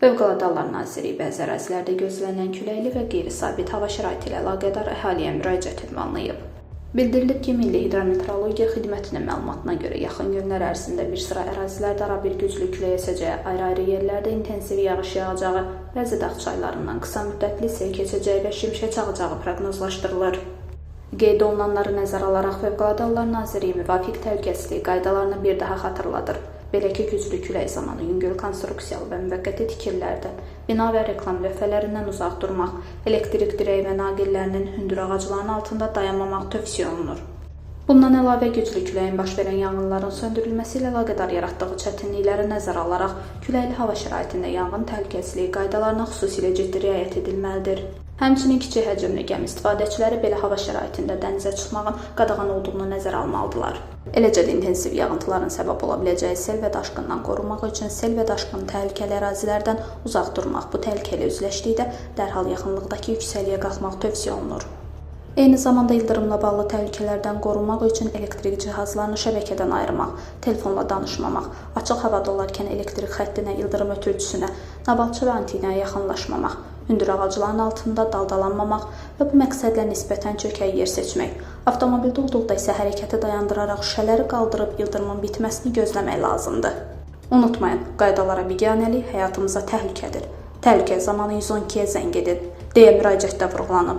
Fövqəladə Hallar Nazirliyi bəzi ərazilərdə gözlənilən küləkli və qeyri-sabit hava şəraiti ilə əlaqədar əhaliyə müraciət ünvanlayıb. Bildirilib ki, Milli Hidrometeorologiya Xidmətinin məlumatına görə yaxın günlər ərzində bir sıra ərazilərdə arabir güclü külək əsəcəyi, ayrı-ayrı yerlərdə intensiv yağış yağacağı, bəzi dağ çaylarından qısa müddətli sel keçəcəyi və şimşək çaxacağı proqnozlaşdırılır. Qeyd olunanları nəzərə alaraq Fövqəladə Hallar Nazirliyi müvafiq təhlükəsizlik qaydalarını bir daha xatırladır. Belə ki, güclü külək zamanı yüngül konstruksiyalı və müvəqqəti tikililərdən, bina və reklam lövhələrindən uzaq durmaq, elektrik dirəyi və naqillərinin hündür ağacların altında dayanmamaq tövsiyə olunur. Bundan əlavə güclü küləyin baş verən yanğınların söndürülməsi ilə əlaqədar yaratdığı çətinlikləri nəzərə alaraq küləkli hava şəraitində yanğın təhlükəsizliyi qaydalarına xüsusilə ciddi riayət edilməlidir. Həmçinin kiçik həcmli gəmi istifadəçiləri belə hava şəraitində dənizə çıxmağın qadağan olduğunu nəzərə almalıdırlar. Eləcə də intensiv yağıntıların səbəb ola biləcəyi sel və daşqından qorunmaq üçün sel və daşqın təhlükəli ərazilərdən uzaq durmaq, bu təhlükə ilə üzləşdikdə dərhal yaxınlıqdakı yüksəkliyə qalxmaq tövsiyə olunur. Eyni zamanda ildırımla bağlı təhlükələrdən qorunmaq üçün elektrik cihazlarını şəbəkədən ayırmaq, telefonla danışmamaq, açıq havada olarkən elektrik xəttinə, ildırım ötürücüsünə, novalça və antenaya yaxınlaşmamaq, hündür ağacların altında daldalanmamaq və bu məqsədlə nisbətən çökək yer seçmək, avtomobildə olduqda isə hərəkəti dayandıraraq şüşələri qaldırıb ildırımın bitməsini gözləmək lazımdır. Unutmayın, qaydalara biganəlik həyatımıza təhlükədir. Təhlükə zamanı 112-yə zəng edin, deyə müraciətdə vurğulanıb.